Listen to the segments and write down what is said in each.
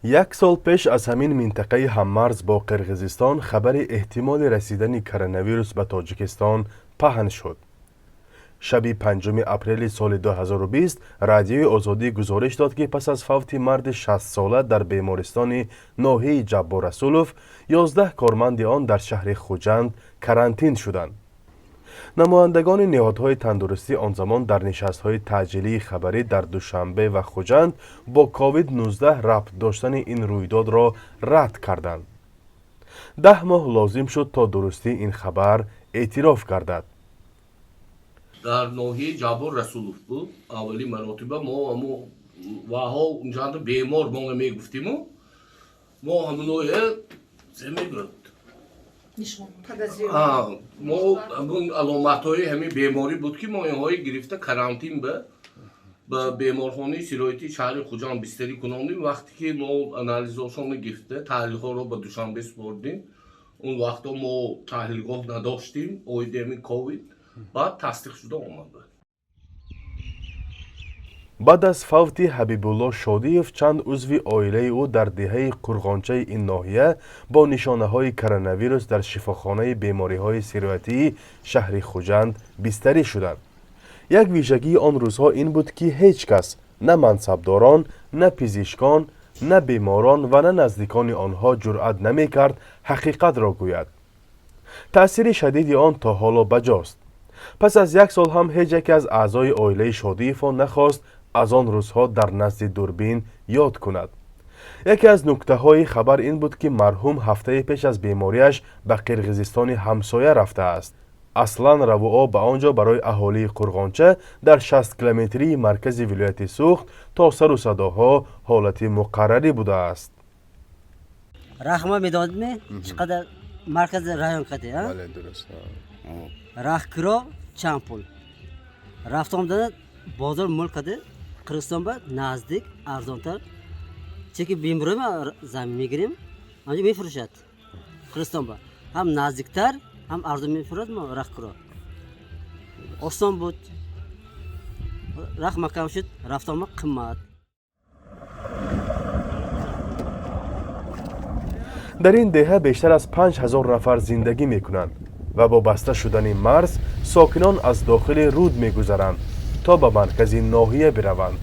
Як сол пеш аз ҳамин минтақаи ҳаммарз бо Қирғизистон хабари эҳтимоли расидани коронавирус ба Тоҷикистон паҳн шуд. Шаби 5 апрели соли 2020 Радиои Озодӣ гузориш дод, ки пас аз фавти марди 60-сола дар бемористони ноҳияи Ҷаббор Расулов 11 корманди он дар шаҳри Хуҷанд карантин шуданд. Намояндагони ниҳодҳои тандурустӣ он замон дар нишастҳои таъҷилии хабарӣ дар Душанбе ва Хуҷанд бо COVID-19 рабт доштани ин рӯйдодро рад карданд. 10 моҳ лозим шуд, то дурустии ин хабар эътироф гардад. Дар ноҳияи Ҷаббор Расулов буд аввалин маротиба. Мо ҳамо ваҳо унҷанда бемор мо мегуфтиму мо ҳамуное се мегӯяд, мо ҳамун аломатҳои ҳамин беморӣ буд, ки мо инҳое гирифта карантин ба беморхонаи сироятии шаҳри Хуҷанд бистарӣ кунондем. Вақте ки мо анализҳошонро гирифта, таҳлилҳоро ба Душанбе супордем, он вақто мо таҳлилгоҳ надоштем оиди ҳамин ковид, баъд тасдиқ шуда омад. Баъд аз фавти Ҳабибулло Шодиев чанд узви оилаи ӯ дар деҳаи Қурғончаи ин ноҳия бо нишонаҳои коронавирус дар шифохонаи бемориҳои сироятии шаҳри Хуҷанд бистарӣ шуданд. Як вижагии он рӯзҳо ин буд, ки ҳеҷ кас, на мансабдорон, на пизишкон, на беморон ва на наздикони онҳо ҷуръат намекард ҳақиқатро гӯяд. Таъсири шадиди он то ҳоло баҷост. Пас аз як сол ҳам ҳеҷ яке аз аъзои оилаи Шодиевҳо нахост аз он рӯзҳо дар назди дурбин ёд кунад. Яке аз нуктаҳои хабар ин буд, ки марҳум ҳафтаи пеш аз бемориаш ба Қирғизистони ҳамсоя рафтааст. Аслан равуо ба он ҷо барои аҳолии Қурғонча дар 60 километрии маркази вилояти Суғд то сару садоҳо ҳолати муқаррарӣ будааст. Раҳма медодме, чӣ қадар маркази район каде? Раҳкиро чанд пул рафта омадана бозор мол каде Қирғизистон ба наздик, арзонтар, чунки беморӣ замин мегирем, анҷо мефурӯшад. Қирғизистон ба ҳам наздиктар, ҳам арзон мефурӯшад. Мо раҳкиро осон буд, раҳ маҳкам шуд, рафта омад қимат. Дар ин деҳа бештар аз 5000 нафар зиндагӣ мекунанд ва бо баста шудани марз сокинон аз дохили руд мегузаранд, то ба маркази ноҳия бираванд.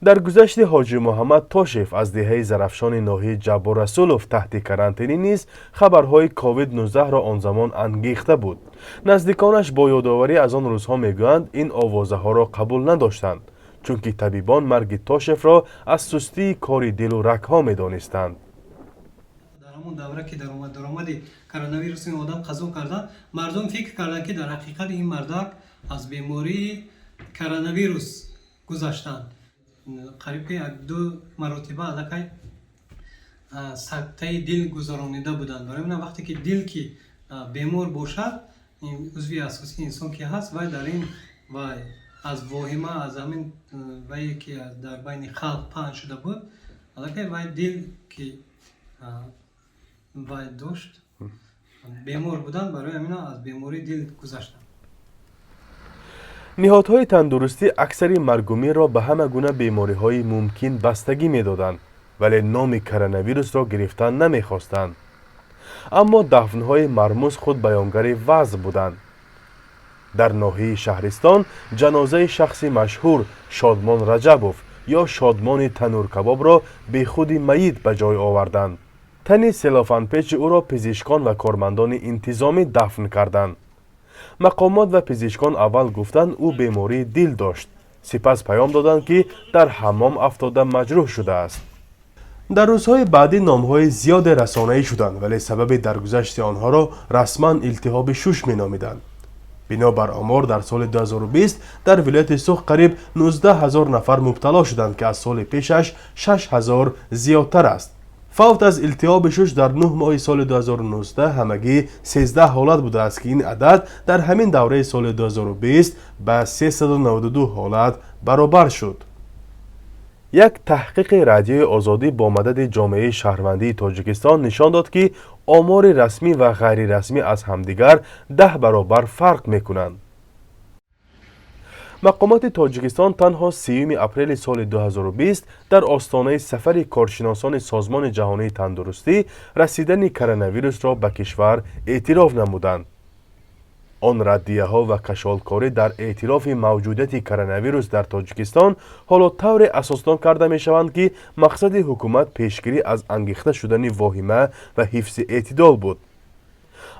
Дар гузашти Ҳоҷи Муҳаммад Тошев аз деҳаи Зарафшони ноҳияи Ҷаббор Расулов таҳти карантинӣ низ хабарҳои COVID-19-ро он замон ангехта буд. Наздиконаш бо ёдоварӣ аз он рӯзҳо мегӯянд, ин овозаҳоро қабул надоштанд, чунки табибон марги Тошевро аз сустии кори дилу рагҳо медонистанд. Дар ҳамон давра, ки даромади коронавирус ин одам қазо кардан, мардум фикр карданд, ки дар ҳақиқат ин мардак аз бемории коронавирус гузаштанд. Қариб ки як ду маротиба аллакай сактаи дил гузаронида буданд. Барои ман вақте ки дил ки бемор бошад, ин узви асосии инсон ки ҳаст, вай дар ин вай аз воҳима, аз ҳамин вае ки дар байни халқ паҳн шуда буд, аллакай вай дил ки вай дошт, бемор буданд, барои ҳамин аз бемории дил гузаштанд. Ниҳодҳои тандурустӣ аксари маргумирро ба ҳама гуна бемориҳои мумкин бастагӣ медоданд, вале номи коронавирусро гирифтан намехостанд. Аммо дафнҳои мармуз худ баёнгари вазъ буданд. Дар ноҳияи Шаҳристон ҷанозаи шахси машҳур Шодмон Раҷабов ё Шодмони танӯркабобро бехуди майит ба ҷой оварданд. Тани селофанпечи ӯро пизишкон ва кормандони интизомӣ дафн карданд. Мақомот ва пизишкон аввал гуфтанд, ӯ бемории дил дошт, сипас паём доданд, ки дар ҳаммом афтода маҷрӯҳ шудааст. Дар рӯзҳои баъдӣ номҳои зиёде расонаӣ шуданд, вале сабаби даргузашти онҳоро расман илтиҳоби шуш меномиданд. Бино бар омор, дар соли 2020 дар вилояти Суғд қариб 19 ҳазор нафар мубтало шуданд, ки аз соли пешаш 6 ҳазор зиёдтар аст. Фавт аз илтиҳоби шуш дар 9 моҳи соли 2019 ҳамагӣ 13 ҳолат будааст, ки ин адад дар ҳамин давраи соли 2020 ба 392 ҳолат баробар шуд. Як таҳқиқи Радиои Озодӣ бо мадади ҷомеаи шаҳрвандии Тоҷикистон нишон дод, ки омори расмӣ ва ғайрирасмӣ аз ҳамдигар 10 баробар фарқ мекунанд. Мақомоти Тоҷикистон танҳо 30 апрели соли 2020 дар остонаи сафари коршиносони Созмони ҷаҳонии тандурустӣ расидани коронавирусро ба кишвар эътироф намуданд. Он раддияҳо ва кашолкорӣ дар эътирофи мавҷудияти коронавирус дар Тоҷикистон ҳоло тавре асоснок карда мешаванд, ки мақсади ҳукумат пешгирӣ аз ангехта шудани воҳима ва ҳифзи эътидол буд.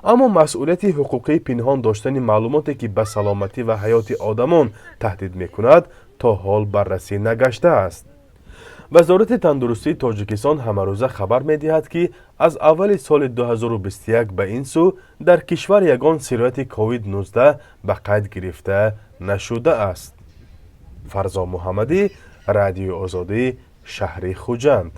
Аммо масъулияти ҳуқуқии пинҳон доштани маълумоте, ки ба саломатӣ ва ҳаёти одамон таҳдид мекунад, то ҳол баррасӣ нагаштааст. Вазорати тандурустии Тоҷикистон ҳамарӯза хабар медиҳад, ки аз аввали соли 2021 ба ин сӯ дар кишвар ягон сирояти COVID-19 ба қайд гирифта нашудааст. Фарзон Муҳаммадӣ, Радиои Озодӣ, шаҳри Хуҷанд.